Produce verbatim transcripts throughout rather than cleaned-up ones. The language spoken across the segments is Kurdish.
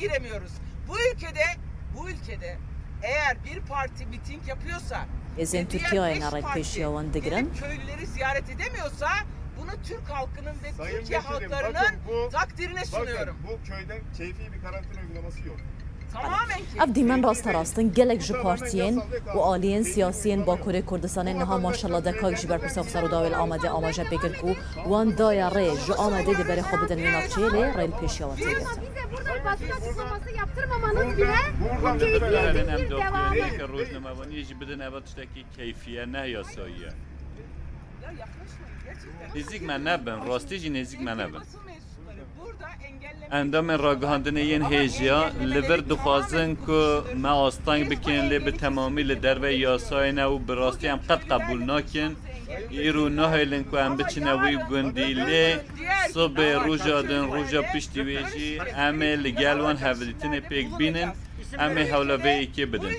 giremiyoruz. Bu ülkede, bu ülkede eğer bir parti miting yapıyorsa Hêzên ve diğer Tirkiyeyê beş ne rêk parti pêşiya wan digirin? Gelip köylüleri ziyaret edemiyorsa bunu Türk halkının ve Türkiye halklarının takdirine sunuyorum. Bakın, bu köyde keyfi bir karantina uygulaması yok. Ev dîmen rasterast in, gelek ji partiyên û aliyên siyasî yên Bakurê Kurdistanê niha maşallah dekak ji ber pirsok ser û dawê li Amedê amaje pê kir ku wan daye rê ji Amedê dê berê xwe bidin wê navçeyê, lê rê li pêşiya wan tê girtin. Biz de buradan basın açıklaması yaptırmamanız bile bu keyfiyetin bir devamı. Rojnamevaniyê jî bidin, eva tiştekî keyfî ye, ne yasayî ye. Nêzîk me nebin, rastî jî nêzîk me nebin. Endamên ragihandinê yên hêjiya li vir dixwazin ku me asteng bikin, lê bi temamî li derve yasayê ne û bi rastî em qet qebûl nakin. Îro nahêlin ku em biçine wî gundî, lê sibê roja din, roja piştî wê jî em ê li gel wan hevdîtinê pêk bînin. Em ê hewla vê yekê bidin.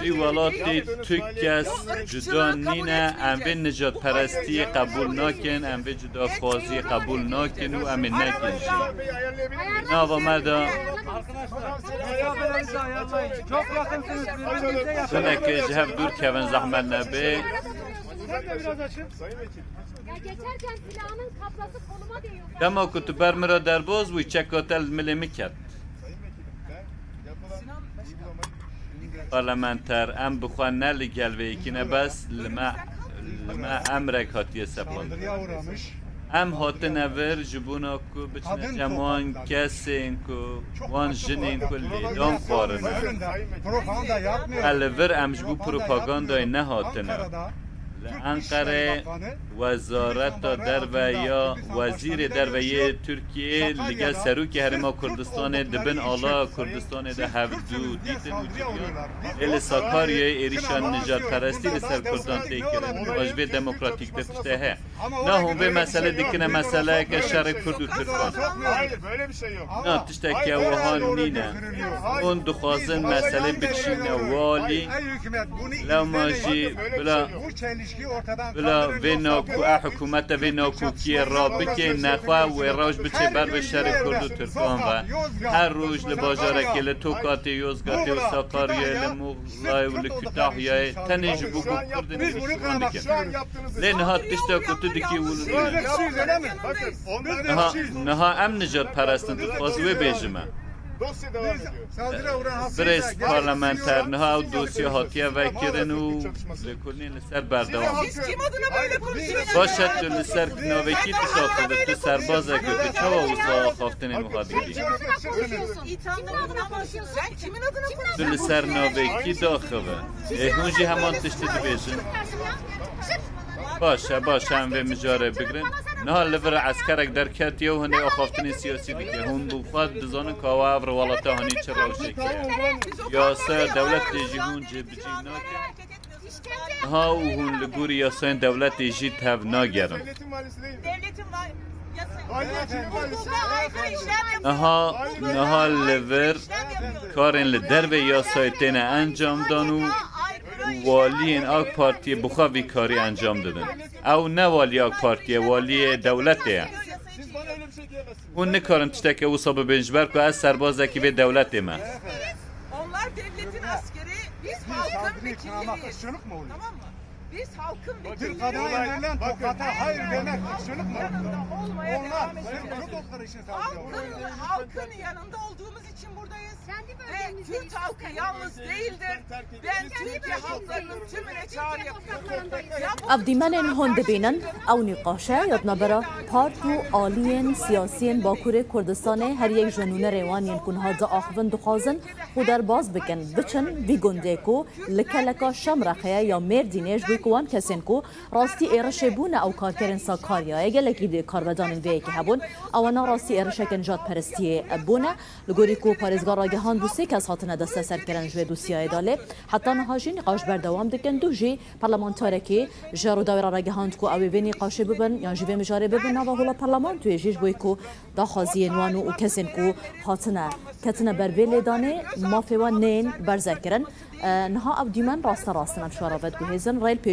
Di welatê tu kes cuda nîne, em vê nijadperestiyê qebûl nakin, em vê cudaxwaziyê qebûl nakin û em ê nekin jî. Nava me de Çok yakınsınız, birbirinize yakın. Jinekê ji hev dûr kevin, zehmet nebe. Sen de biraz açın. Ya geçerken silahının kablası koluma değiyor. Dema ku tu ber min re derbaz bûyî, çeka te li milê min ket. Parlamenter, em bi xwe ne li gel vê yekî ne, bes li me, li me emrek hatiye sepandin. Em hatine vir ji bona ku biçine cem wan kesên ku, wan jinên ku lêdan xwarine. E, li vir em ji bo propagandayê nehatine. Li Enqerê Wezareta Derve ya Wezîrê Derve yê Tirkiyê li gel Serokê Herêma Kurdistanê di bin ala Kurdistanê de hevdû dîtin û civiyan. Ê li Sakaryayê êrîşa nijadperestî li ser Kurdan tê kirin. Ji vê demokratîk de tiştê heye. Na hûn vê mesele dikine meseleyeke şerê Kurd û Tirkan. Hayır, böyle bir şey yok. Na tiştekî wiha nîne. Hûn dixwazin meselê bikişîne walî. Lewma jî bila, bila vê naku-, e, hikûmete vê nakokiyê rabike, nexwe wê rewş biçe ber bi şerê Kurd û Tirkan ve. Her roj li bajarekê, li Tokatê, Yozgatê û Sakaryayê, li Muxlayê û li Kütahyayê tenê ji bo ku Kurdin êrîşî wan dikin. Lê niha tişta ku tu dikî û niha, niha em nijadperest in, tu dixwazî wê bêjime. Birêz parlamenter, niha ew dosye hatiye vekirin û lêkolînên li ser berdewam in. Baş e, tu li ser navekî tu daxivî, tu serbazek î, tu çawa wisa axaftinên wiha dikî? Tu li ser navekî daxivî. Ê, hûn jî heman tiştî dibêjin. Baş e, baş e, em vê mijarê bigirin. Niha li vir eskerek derketiye û hinê axaftinên siyasî dike. Hûn bi xwe dizanin ka ew ev rewalata hanî çi rewşekê ye. Yasaya dewletê jî hûn cêbicî nakin. Niha û hûn li gorî yasayên dewletê jî tev nagerin. Devletin var, yasa-, hukuka aykırı işlem yapıyor. Niha, niha li vir karên li dervê yasayê têne encam dan û waliyên AK Partiyê bi xwe vî karî encam didin. Ew ne waliyê AK Partiyê, waliyê dewletê ye. Hûn nikarin tiştekê wisa bibêjin, ji ber ku ez serbazekî vê dewletê me. Onlar devletin askeri, biz halkın vekilleriyiz. Tamam mı? Biz halkın vekilleriyiz. Bir kadına indirilen tokata hayır demek ırkçılık mı? Yanında olmaya devam edeceğiz. Onlar Kürt halkın, halkın yanında olduğumuz için buradayız. Ve Kürt halkı yalnız değildir. Ben Türkiye halklarının tümüne çağrı yapıyorum. Ya bu Ev dîmenên hûn dibînin, ew nîqaşe ya di navbera part û aliyên siyasiyên Bakurê Kurdistanê, her yek ji nûnerê wan yên ku niha diaxivin dixwazin xwe derbas bikin, biçin vî gundê ku li keleka Şemreqê ye ya Mêrdînê, ji bo ku wan kesên ku rastî êrişê bûne ew karkerên Sakaryayê, gelekî di karvedanên vê yekê hebûn, ewana rastî êrişeke nijadperestiyê bûne. Li gorî ku parêzgar ragihand, bû sê kes hatine desteserkirin ji vê dosyayê de, lê heta niha jî nîqaş berdewam dikin. Dû jî parlamentarekî ji Rûdawê re ragihand ku ew ê vê nîqaşê bibin yan jî vê mijarê bibin nava hola parlamentoyê jî, ji bo ku daxwaziyên wan û, û kesên ku hatine, ketine ber vê lêdanê, mafê wan neyên berzekirin. E, niha ev dîmen raste rast in, em şiwara vediguhêzin. Rê li pê